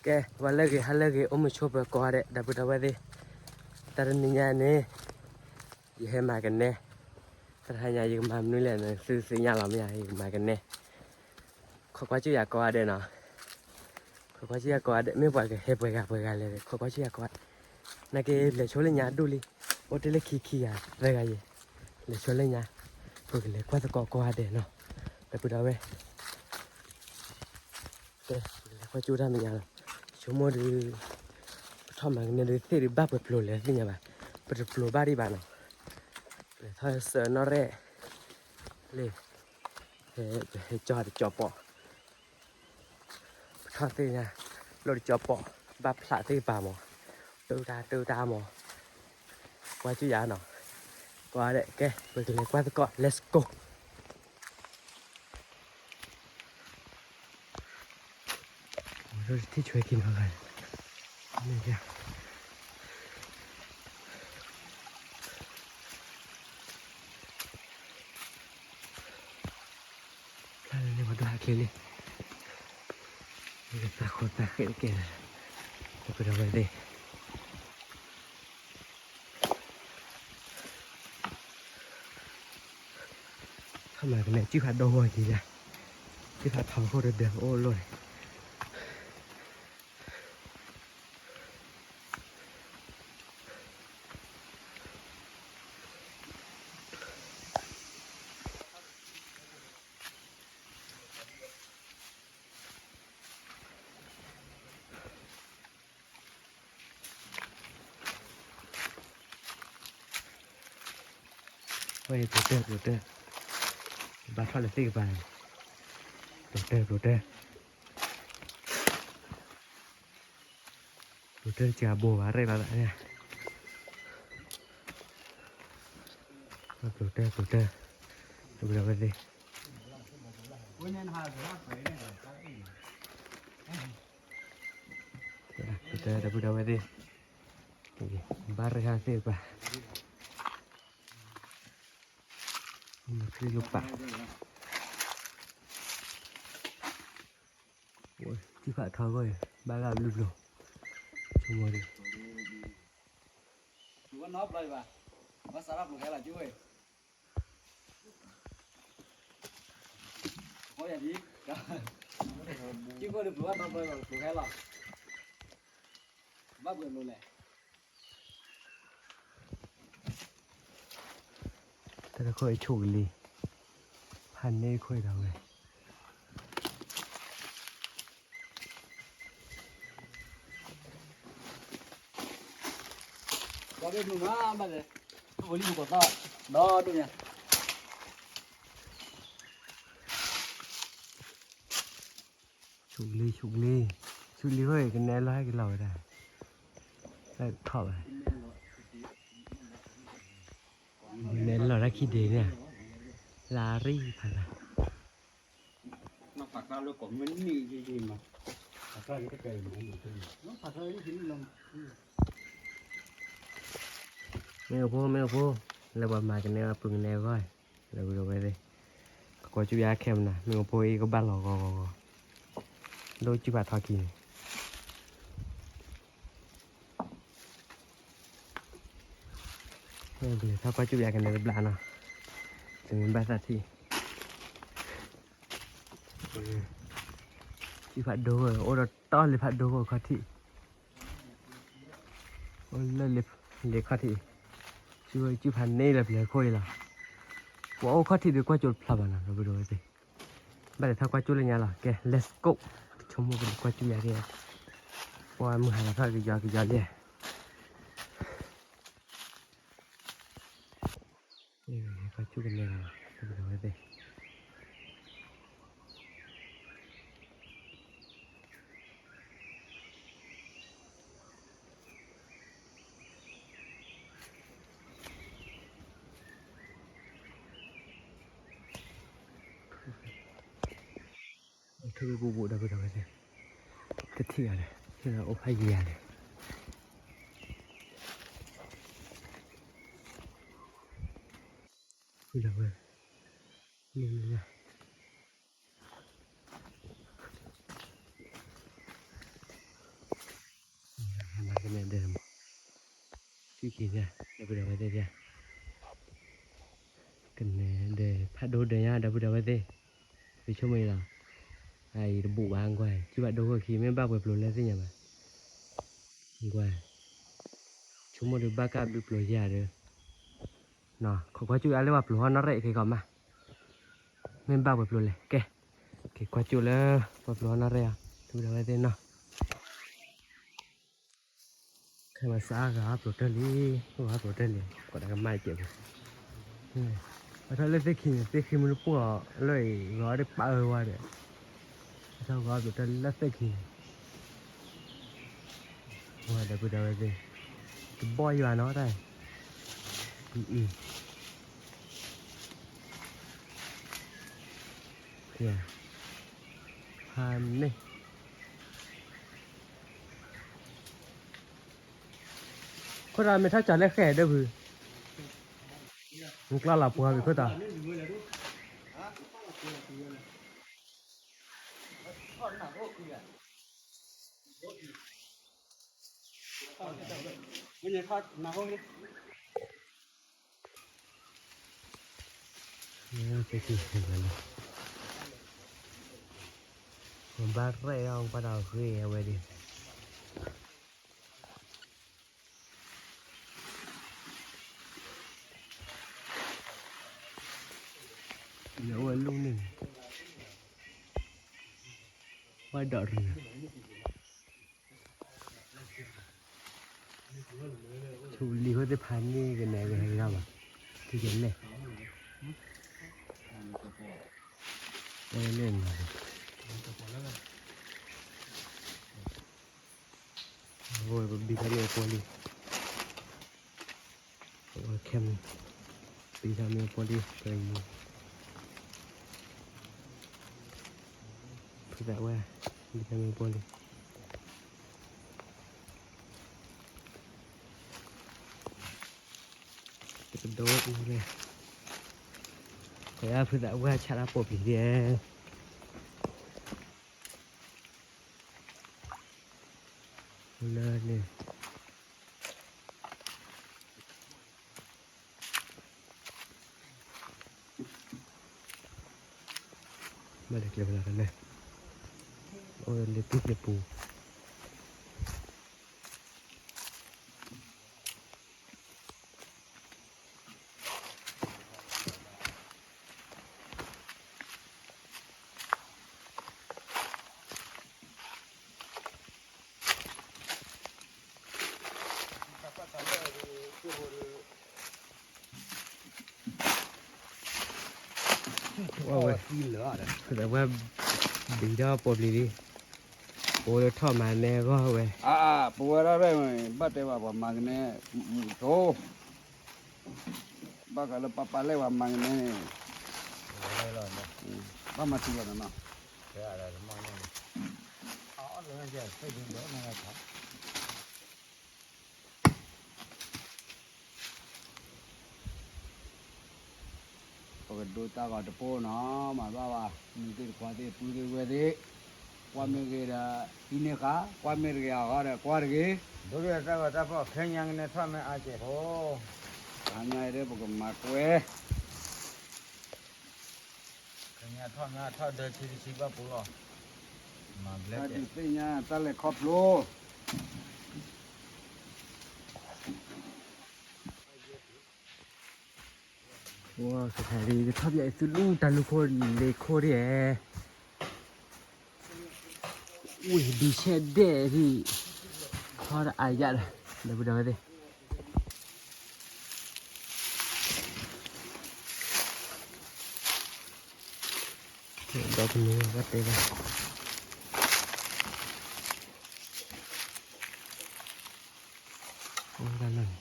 ကဲ ဝဲလၢဂ့ၤ ဟါလၢဂ့ၤ အိၣ်မုာ်ဆိးပၢၤကိးဂၤဒဲး ဒီပုၢ်ဒီဝဲၢ်သ့ၣ်, တၢ်တနံၤညါန့ၣ် ယဟဲမၤကနဲ, တဟါညါယကမၤမနုၤလဲၣ်န့ၣ် သုသ့ၣ်ညါလီၤမ့ၢ်ဧါ, ယကမၤကနဲ, ခိးကွၢ်ကၠူၣ်ယၤကိးဂၤဒဲးနီၤ, ခိးကွၢ်ကၠူၣ်ယၤကိးဂၤဒဲး မ့ၢ်ပှၤကဟဲပှဲၤဂၤပှဲၤဂၤလဲၣ် ခိးကွၢ်ကၠူၣ်ယၤကိးဂၤဒဲး, နာ်က့လဲၤဆိလၢညါဒိၣ်လံ, အိၣ်တ့ၢ်လၢခံခံဂၤသၢဂၤယဲၢ်, လဲၤဆိလၢညါ, ပကလဲၤကွၢ်သကိးကိးဂၤဒဲးနီၤ, ဒီပုၢ်ဒီဝဲၢ် ကဲ ပကလဲၤကွၢ်ကၠူၣ်တၢ်မဲာ်ညါလီၤ, ဆိကမိၣ်ဒုး, ပထီၣ်မၤကနဲဒုးသ့ၣ်ဒုးဘၣ်ပှဲၤပျိၤလဲၣ်သ့ၣ်ညါဘၣ်, ပတပျိၤဘၣ်ဒံးဘၣ်နီၤ, ပလဲၤထီၣ်စၢၤနီၣ်ရဲၣ်, လံ, ဟဲကၠီတကၠီပိာ်, ပထီၣ်သ့ၣ်ညါ, လီၢ်တကၠီပိာ်, ဘၣ်ဖျးသ့ၣ်ကပၤမး, တိၢ်တၢ်တိၢ်တၢ်မး, ကွၢ်ကၠူၣ်ယၤနီၤ, ကွၢ်ဒဲး ကဲ ပကလဲၤကွၢ်သကိး let's go. ထံၣ်ဆွဲက့ၤနီၤဂၤ, ဖျါလၢန့ၣ်ပှၤဒွးဟးချ့လံ, သးဃိသးဃဲးတကဲလၢၤ, ပကဒီးဝဲသ့ၣ် ခီမၤကနဲ စုဖးဒိၣ်ဂီၢ်က့ၤယၤ, စုဖးထီခိၣ်တဒၢးအိၣ်လိၣ်န့ၣ်, ဝဲအံၤ ကျိၤတၢၢ် ကျိၤတၢၢ်, ဘၣ်ထီၣ်လၢသ့ၣ်ကပၤန့ၣ်, ကျိၤတၢၢ် ကျိၤတၢၢ်, ကျိၤတၢၢ်စှၤဘိဘၣ်ရဲၣ်လီၤသးန့ၣ်, ကျိၤတၢၢ် ကျိၤတၢၢ်, ဝဲသ့ၣ် ကျိၤတၢၢ် ဒီပုၢ်ဒီဝဲၢ်သ့ၣ်, ဘၣ်ရဲၣ်ဟးသ့ၣ်ကပၤ, ခရံာ်လိာ်ပာ်, စုဖးထီဂီၢ်အံၤ ဘၣ်လၢအဘျုးဘျီ, ဆိကမိၣ်ဒ် ပျိၤဝဲနီတဘျီအံၤဘၣ်, ဘၣ်စးထီၣ်ပျိၤခဲလီၤ ကၠူဝဲ, ဃီယၤဒ်, ကၠူဝဲဒ်ပျိၤဝဲနီတဘျီအံၤဘၣ် ပျိၤခဲလီၤ, ဘၣ်ပှဲၤလိၤလဲၣ်. တၢ်တခိၣ်အံၤဆိၣ်ကလံၤ, ဖးန့ၢ်ခိၣ်အံၤဒီးဝဲ ဒီးဒိၣ်မးဘၣ်လဲၣ်, အိၣ်လံမူကီၢ်သီ, ဒီးဒိၣ်ညါ ဆူၣ်လံ ဆူၣ်လံ, ဆူၣ်လံဃိ ကနဲလီၤဟဲက့ၤလီၤဝဲဒၣ်, တၢ်ထီၣ်ဘၣ်, နဲလီၤတၢ်ခံဒ့န့ၣ်, လၢရံၣ်ဖးလၢ မ့ၢ်အိၣ်ဖိ မ့ၢ်အိၣ်ဖိ, လၢပှၤမၤကနဲအပုၢ်ကနဲအဂီၢ်, လၢဝံၤဒီးဝဲသ့ၣ်, ကကွၢ်ကၠူၣ်ယါခဲမနၤ, မ့ၢ်အိၣ်ဖိအံၤကဘၣ်လီၤဂီၤဂီၤဂီၤ, ဒိၣ်ကၠူၣ်ဖးထီခံန့ၣ် ပလဲၤထီၣ်ကွၢ်ကၠူၣ်ယါကနဲတဘျီနီၤ, တမ့ၢ်ဘၣ်သးထံၣ်, ကၠူၣ်ဖးဒိၣ်ဂီၢ် အိၣ်ဒီးတီၢ်လံဖးဒိၣ်ဂီၢ်ခီၣ်ထံး, အိၣ်လၢလံခီၣ်ထံး, ကၠူၣ်ဖးန့ၢ်လၢပျဲၤခိၣ်အံၤလီၤ, ပှၤအိၣ်ခီၣ်ထံးဒီးကွၢ်ကၠူၣ်တဖျါဘၣ်နီၤ ဒီပုၢ်ဒီဝဲၢ်သ့ၣ်, ဘၣ်လဲၤထီၣ်ကွၢ်ကၠူၣ်လၢညါလီၤ, ကဲ let's go, ဆိကမိၣ်ကကွၢ်ကၠူၣ်ယါက့ၤ, ပှၤမုၢ်ဟါလီၤထီၣ်ကယီကယီလံ ကွၢ်ကၠူၣ်ကနဲလီၤ ဒီပုၢ်ဒီဝဲၢ်သ့ၣ်, အထူၣ်ကဘူၣ်ဒီပုၢ်ဒီဝဲၢ်သ့ၣ်, တထံၣ်ဂၤလဲၣ်, ထံၣ်လၢအိၣ်ဖးယံၤဂၤလဲၣ်, ပုၢ်ဒီဝဲၢ်, မ့ၢ်မ့ၢ်လၢ လၢ လၢ ခံခံညါ ဒီပုၢ်ဒီဝဲၢ်သ့ၣ်ဧၢ, ကနဲဒီးဖးဒိၣ်ဒီးညါ ဒီပုၢ်ဒီဝဲၢ်သ့ၣ်, သုဆိကမိၣ်အံၤလီၤ, အအံၤတဘူးဘၣ်ကွၢ်, စုဘၣ်ဒိၣ်ဂီၢ်ခံ မ့ၢ်ဘၣ်ပှဲၤပျိၤလၢသ့ၣ်ညါဘၣ်, ကွၢ်, ဆိကမိၣ်ဒီးဘၣ်ကဘျုးပျိၤယၤဒီး, ခိးကွၢ်စူၣ်အါလၢပှၤပျိၤဟီနီၣ်ရဲၣ်ခဲကီးမး, မ့ၢ်ဘၣ်ပှဲၤပျိၤလဲၣ်, ကဲ, က့ၤကွၢ်စူၣ်လၢ ပှၤပျိၤဟီနီၣ်ရဲၣ်အီၤ, ဒီပုၢ်ဒီဝဲၢ်သ့ၣ်နီၤ ခဲမၤစၢ်ဂၤပျိၤတၢၢ်လံ, ဂၤပျိၤတၢၢ်လံ, ကိးတၢ်ကမၣ်ကဲးပူၤ, အထီၣ်လၢသ့ၣ်ခံန့ၣ် သ့ၣ်ခံမနုၤပှၢ်အီၤလၢအံၤ ဂီၤအီၤဒ်ပၢ်အၢဝဲဒီး, အထီၣ်ဂီၤအီၤပျိၤတၢၢ်လၢသ့ၣ်ခံန့ၣ်, ဝဲဒီပုၢ်ဒီဝဲၢ်သ့ၣ်, တဘီၣ်ယွၤနီၤတၢ်, ဖးန့ၣ် ခိၣ်တီမ့ၢ်ထီၣ်ကၠီၤလၢဃဲၣ်ဒၢဖု, မကျီလီၤပှီၤဘၣ်ခိၣ်တီ, ဘၣ်ရဲၣ်အီၤပှၤဒီးဂ့ၤအဝဲဒၣ် ယအိၣ်ဝဲလူၢ်န့ၣ်, ဝဲဒိးရံၣ်, ဆူလံၤဃိသ့ၣ်ဖးန့ၣ်ကနဲကဟဲက့ၤဘၣ်, ထံကလဲၣ်, ဝဲလဲၣ်နီၤ အဝဲပဘံထီၣ်မ့ၢ်အပီလံ, အဝဲခဲမုၢ်, ဘံထီၣ်မ့ၢ်အပီလံ, ဖုသးဝဲ, ဘံထီၣ်မ့ၢ်အပီလံ, တကဒိၣ်အူလဲၣ်, ပှၤဖုသးဝဲဆးတၢ်ပိာ်ပျံၤဒဲး လၢန့ၣ် ဘၣ်တကျဲၤဖဲလဲၣ်, အိၣ်လၢလ့ပူၤလ့ပူၤ ဝဲ, ဝဲ, ဘံထီၣ်ပိာ်ပျံၤလံ, ပအိၣ်လၢထီၣ်မၤနဲအဂီၢ်ဝဲ, ပဝဲဒၣ်ရဲၣ်န့ၣ် ဘၣ်တဲဘၣ်ပှၤမၤကနဲ, ဘၣ်ဃးလၢပၢ်ပၢ်လဲၣ်ပှၤမၤကနဲန့ၣ်, ဘၣ်မၤတံၢ်ဘၣ်နီၤနီၤ ပကဒိတၢ်ဂီၤတပိၢ်နီၤ, မၤဘၣ်ဘၣ်, မုၢ်သ့ၣ်တခွါသ့ၣ် ပုၢ်သ့ၣ်ဝဲၢ်သ့ၣ်, ကွၢ်မ့ၢ်ဂ့ၤဒီး ဟံးန့ၢ်ဃာ်, ကွၢ်မ့ၢ်တဂ့ၤအဂီၢ်ဒီး ကွၢ်တဂ့ၤ, ဒိတၢ်ဂီၤတၢ်ပိၢ် ခဲညါကနဲထီၣ်မ့ၢ်အါကဲးဖိ, ခဲညါအံၤဒီးပကမၤကွဲ ခဲညါထီၣ်မ့ၢ်ထီၣ်ဒၢထံတဆံဘၣ်ပူၤလီၤ, မၤဘျဲၣ်ကဲး, တၢ်ဒုးသ့ၣ်ညါတၢ်လဲၤခီဖျိ ဝဲ ကထါဒ် ကထီၣ်ပၠးအသုလူၢ်တၢ်လူၢ်ခိၣ်လ့ၤခိၣ်ဒ်, ဝံၤဒုးဆဲးဒဲးဒ်, ထီၣ်ဒီးအါယၣ်ဒီး ဒီပုၢ်ဒီဝဲၢ်သ့ၣ် ဒီးပန့ၢ်ဘၣ်တဲဘၣ်, အိၣ်တၢ်လီၢ်န့ၣ်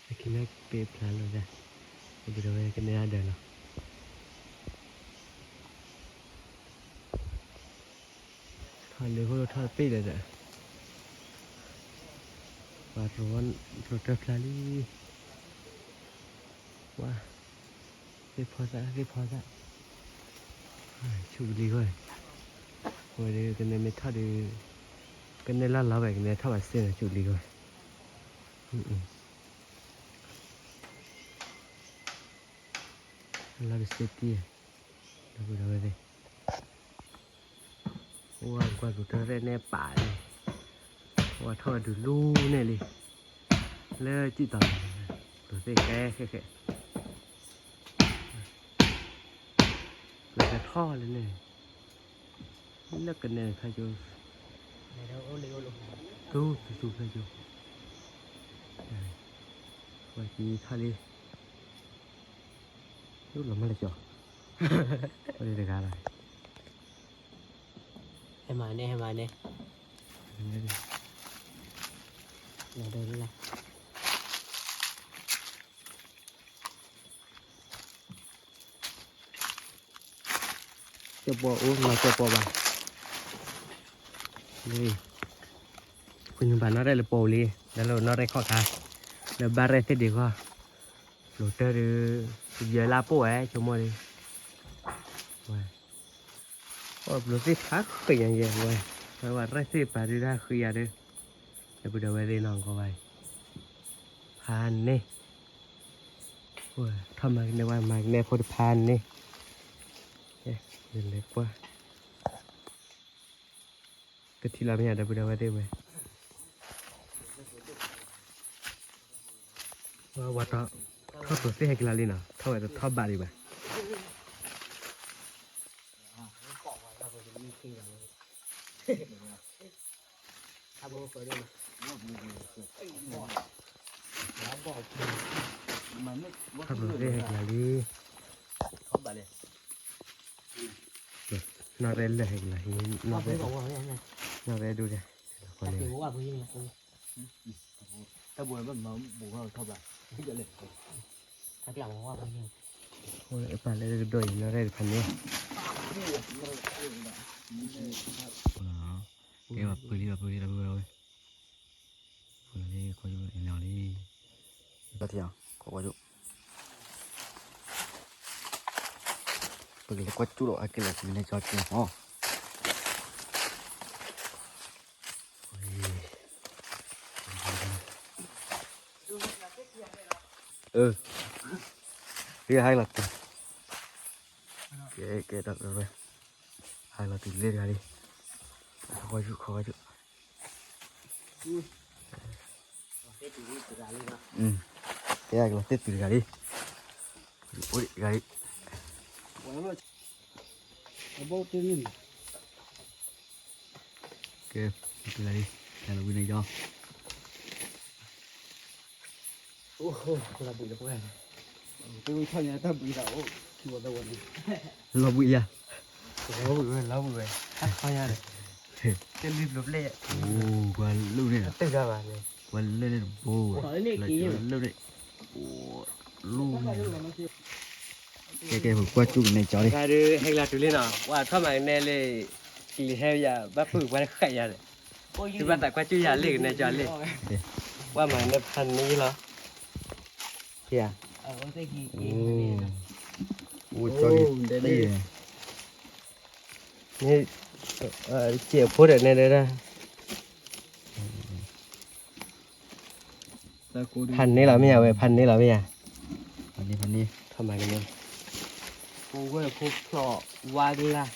အခံလၢပ့ၢ်ဖျါလီၤဒၣ်, ဒီပုၢ်ဒီဝဲၢ်ကန့ၢ်အဒၢးလီၤ, ထီၣ်လ့ၤခိၣ်ထီၣ်တပ့ၢ်လၢၤဒီး, ပှၤရိၤတၢ်ဖျါလံ, ဝါ, သ့ၣ်ဖီသၣ် သ့ၣ်ဖီသၣ်, ဆူၣ်လံဝဲ, ဝဲဒီးကန့ၢ်မ့ၢ်ထီၣ်ဒီး, ကနဲလၢလီၤဝဲ ကနဲထီၣ်ဘၣ်စ့ၢ်နီၤ ဆူလံဝဲ, လီၤကစ့တံၢ်, ဒီပုၢ်ဒီဝဲၢ်သ့ၣ်, အိၣ်ကွၢ်ပျိးတၢ်ရဲၣ်န့ၣ်ပာ်လံ, ဝဲထီၣ်ဝဲဒုးလူန့ၣ်လံ, လၢစံၣ်တီၤ, ပျိးသ့ၣ်ဃဲဃဲဃဲ, ပျိးကထီၣ်လံန့ၣ် လၢကနဲဖဲကၠိ, သူသူသူဖဲကၠိ, ဝဲက့ၤထီၣ်လံ, လူလီၤမၢ်လၢကၠိ, အိၣ်လၢတဂၤလီၤ, ဟဲမၤန့ၣ် ဟဲမၤန့ၣ်, လီၤဒိလီၤ ကၠိပီၢ်အိၣ် နီၢ်ကၠိပီၢ်ဘၣ်, ပှၤညိဘၣ်နီၢ်ရဲၣ်လၢပီၢ်လံ, လၢလၢနီၢ်ရဲၣ်ခီၣ်ခါ, လၢဘၣ်ရဲၣ်သ့ၣ်ဒံးဃီ, ပျိးတၢ်ဒီး, ယဲလၢပိၢ်ဝဲ ဆိကမိၣ်လံ, ဝဲ, ပျိးသ့ၣ်ဖးဃံယၤယဲဝဲ, ဝဲရဲၣ်သ့ၣ်ပာ်ဒုးတၢ်ဃံယၤဒီး, ဒီပုၢ်ဒီဝဲၢ်သ့ၣ်နီၢ်ကီၢ်ဘၣ်အံၤ, ဖးန့ၢ် ထီၣ်မၤကနဲဝဲ မၤကနဲဖိတဖၣ်န့ၣ်, လဲၤကွၢ်, ကထံၣ်လီၤမ့ၢ်ဧါ ဒီပုၢ်ဒီဝဲၢ်သ့ၣ်ဝဲ, ဝဲ, ထီၣ်ပျိးသ့ၣ်ဟဲက့ၤလီၤလံနီၤ ထီၣ်ဝဲတထီၣ်ဘးဒံးဘၣ်, ထီၣ်ပျိးသ့ၣ်ဟဲက့ၤလီၤလံ, နီၢ်ရဲၣ်လၢဟဲက့ၤလီၤ, နီၢ်ရဲၣ်ဒိၣ်ဒၣ်, တၢ်ဘိးဘၣ်မၤဘူးထီၣ်ဘၣ်, အပၢ်လၢကဒိၣ်အံၤ နီၢ်ရဲၣ်တဖၣ်န့ၣ်, ကဲပှၤပှ့ၤလံ ပှၤပှ့ၤလံ ဒီပုၢ်ဒီဝဲၢ်, ပှ့ၤလံ ခွါယိၣ်န့ၣ်လီၤလံ, တၢ်ထံၣ်အီၤ ခွါယိၣ်, ပကလဲၤကွၢ်ကၠူၣ်လီၤ အကလဲၤကွၢ်ကၠူၣ်န့ၣ်ကၠီကဲဟီ အၢ, ဟဲလီၤတုၤ, ကဲ ကဲ ဒီပုၢ်ဒီဝဲၢ်, ဟဲလီၤတုၤလၢတဂၤလံ, ခွါယိၣ် ခွါယိၣ်, ကဲ ဟဲလီၤတုၤတဂၤလံ, အိၣ်တဂၤလံ ကဲ, တုၤလၢလံ, ဟဲလီၤဝံၤန့ၣ်ကၠီ, လီၤဘှံးယၤ, လီၤဘှံးဝဲ, လီၤဘှံးဝဲ, တၢ်ခီညါဒီး, တလံဘျိးပျဲၢ်, အိၣ် ပှၤလၢန့ၣ်, တၢ်ဘၣ်ဘၣ်န့ၣ်, ပှၤလၢန့ၣ်တဘိ, လၢန့ၣ်, အိၣ်, လၢ ကဲကဲ ပကွၢ်ကၠူၣ်ကနဲကၠီလံ, ဟဲကလီၤတုၤလံနီၤ, ပှၤထီၣ်မၤကနဲလံ, ကလံၤဟဲယၤ ဘၣ်ပုၢ်ပှၤတဃဲးယၤဒီး, သုဘၣ်သးကွၢ်ကၠူၣ်ယၤလံကနဲကၠီလံ, ပှၤမၤကနဲဖးန့ၢ်လီၤ, ဖဲယၤ, အိၣ်ကၠီလံ, မ့ၢ်, စဲးဖိဒီးနဲဒၣ် ဖးန့ၢ်လီၤမ့ၢ်ဧါဝဲ ဖးန့ၢ်လီၤမ့ၢ်ဧါ, ဖးန့ၢ်, ထီၣ်မၤကန့ၣ်, ဖိဝဲၢ်ဖိဖျိးဝါကလၢ်,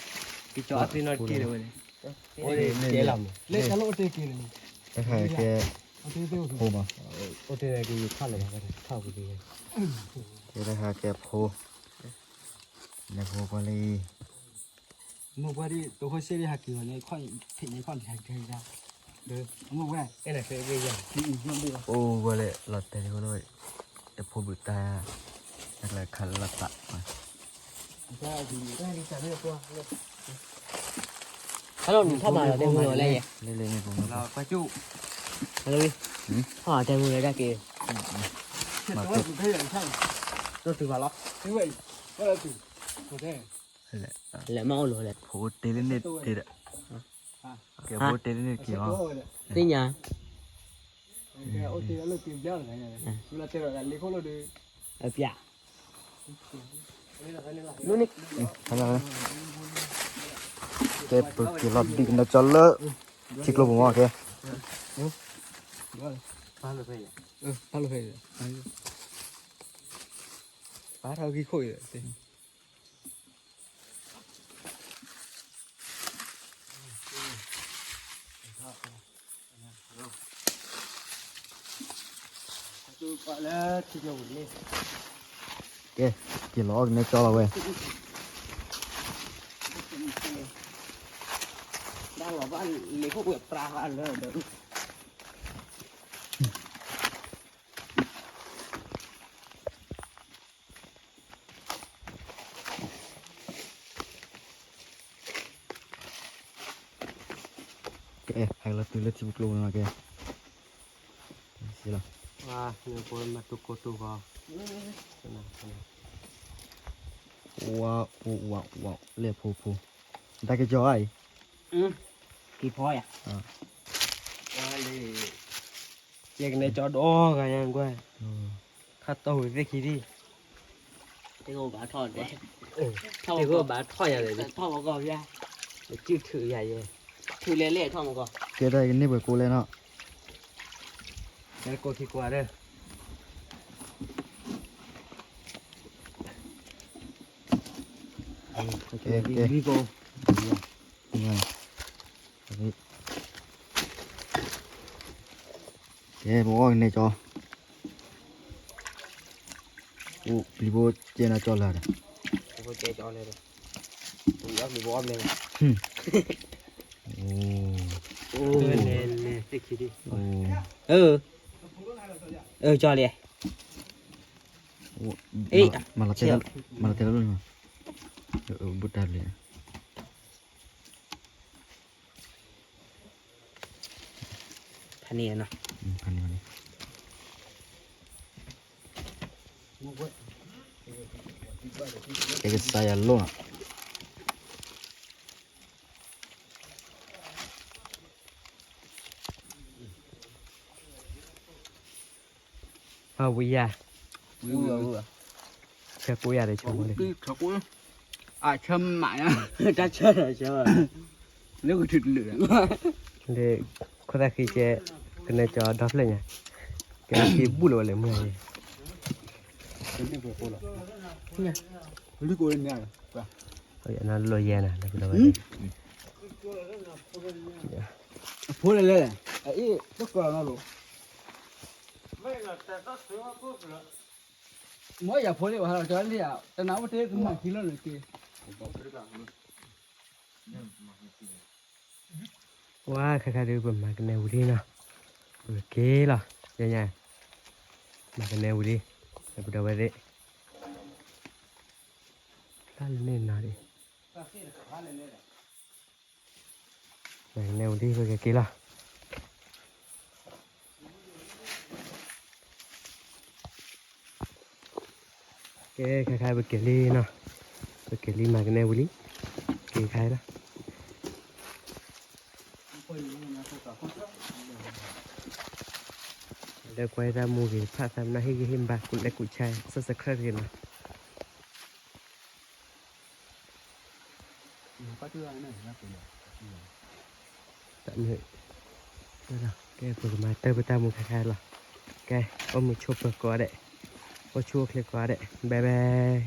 ကကၠီအသ့ၣ်နီၣ်တက့ၢ်လၢၤဝဲန့ၣ်, အိၣ်ဒ်တဲလီၤမး, တၢ်ဟးကဲ, ဖိမး, အိၣ်တ့ၢ်က့ၤယခၣ်လၢၤဘၣ်, ထီၣ်က့ၤ, တၢ်ဟးကဲဖိ, လဲၤဖိပှၤလၢ မိၢ်ပှၢ်ဒ် တဟိစ့ၣ်ဒ်ဟးက့ၤဝဲန့ၣ် ခီၣ်ထံးန့ၣ် ခီၣ်ထံးဟးက့ၤယါ, ဒီး မိၢ်ပှၢ်, အိၣ်ဝဲလၢလီၤတဲာ်လံဃိလီၤ, အဖိဘုးတၢ်, တၢ်ကျဲခးလၢလၢ်သး, hello နထီၣ်မၤလီၤတဲမုၢ်လီၤလဲၣ်, လၢလၢလၢ, hello ထီၣ်မၤတဲမုၢ်လီၤတၢ်က့ၤ, မၤတဲ, လဲၤမၤအိၣ်လီၤလဲၣ်, ဖိတ့လၢန့ၣ်တ့ဒီး, ကဲဖိတ့လၢန့ၣ်က့ၤအီၤ, သ့ၣ်ညါ, အပျး, လူန့ၣ်, ကဲပက့ၤလီၤဒံးကဒီးကၠီလၢ, ထံကျိပူၤမ့ၢ်ကဲ, ဖးလိာ်ဖဲ, ဖးလိာ်ဖဲ, ပာ်ထီၣ်ဂံၢ်ခိၣ်အံၤ, ကဲ, က့ၤလီၤအီၣ်ကနဲကၠီလီၤဝဲ, ဒၣ်လီၤဘၣ်လ့ၤခိၣ်ဝဲပြါဃာ်လၢဒီး ကဲ, ဟဲလီၤတုၤလၢထံပူၤကျိပူၤန့ၣ်လီၤကဲ, လီၤ, မ့ၢ်ဖိမၤတူၢ်ကိတူၢ်ဂီၤ, ဝါ, ဝါ, ဝါ, လဲၤဖိဖိ, တၢ်ကဲကၠီအံၤ, က့ၤဖီယၤ, ကဲကနဲကၠီဒီဂၤညါကွၢ်, ခါတီၢ်ဝံၤသ့ၣ်ခံဒံၣ်, ထံကဘၣ်ထီၣ်ယၤလဲၣ်, ထီၣ်မကီၢ်, ကၠုထုးယၤယဲ, ထုးလဲၤလဲၣ်ထီၣ်မကီၢ်, ကဲတၢ်ကန့ၢ်ပှဲၤကိးလဲၣ်နီၤ, ကဲကိးခံကွၢ်ဒီး, ကဲ, ကဲ, ကဲ, ပအီၣ်ကနဲကၠီ, အိၣ်ပျံၤဖိကဲနီၤကၠီလၢာ်ဒီး, ပျံၤဖိကဲကၠီလၢာ်ဒီး, ပျံၤဖိအီၣ်မ့ၢ်, အိၣ်, အၢ, ကၠီလံ, မၤလီၤတဲလီၤ, မၤလီၤတဲလီၤ, ဘုတၢ်ဘျဲၣ် ဖးန့ၢ်နီၤ, ဖးန့ၢ်, ကဲကစၢ်ယွၤလိၣ်နီၤ, ဟဝံယၤ, ဆၢကိးယၤဒီးဆၢမး, အဆၢမး, တၢ်ဆၢဒီးဆၢ, လၢကထုးတလုာ်, ဒီးခိၣ်သၣ်ဃံကဲ, ကနဲကၠီဒီဖျၢၣ်ညါ, ကဲက့ၤဘူၣ်လီၤဝဲလဲၣ်မုၢ်, လီၤယဲနၤ, အဖိလဲၣ်လဲၣ်, အအ့ၣ်တကီၢ်နီၤလိၤ, မ်ယဖိလၢဘၣ်ဟးလီၤကၠီလံဧါ, တနၤအိၣ်တ့ၢ်ကမၤခံလီၤလၢက့ၤ, ဝါ ခါခါဒုး ပမၤကနဲဝံၤလံနီၤ, ပက့ၤလီၤ, ယညါ, မၤကနဲဝံၤလံ, ပဒီပုၢ်ဝဲၢ်သ့ၣ်, ဖျါလၢန့ၣ်နီၤဒံး, မၤကနဲဝံၤလံ ပကက့ၤလီၤ. ကဲ ခါခါပက့ၤလံနီၤ, ပက့ၤလံ မၤကနဲဝံၤလံ, က့ၤခါလီၤ. လၢကွၢ်တၢ်မူဂ့ၤတဖၣ် သးပ့ၤနီၣ်ဟ့ၣ်ဂံၢ်ဟ့ၣ်ဘါ ကူlikeကူshare subscribe တဂ့ၤနီၤ. တမ့ၢ်, ကဲ ပကမၤတၢ်ပတၢ်မူခါခါလီၤ. ကဲ အိၣ်မုာ်ဆိးပၢၤကိးဂၤဒဲး, အိၣ်ဆူၣ်အိၣ်ချ့ကိးဂၤဒဲး, bye bye.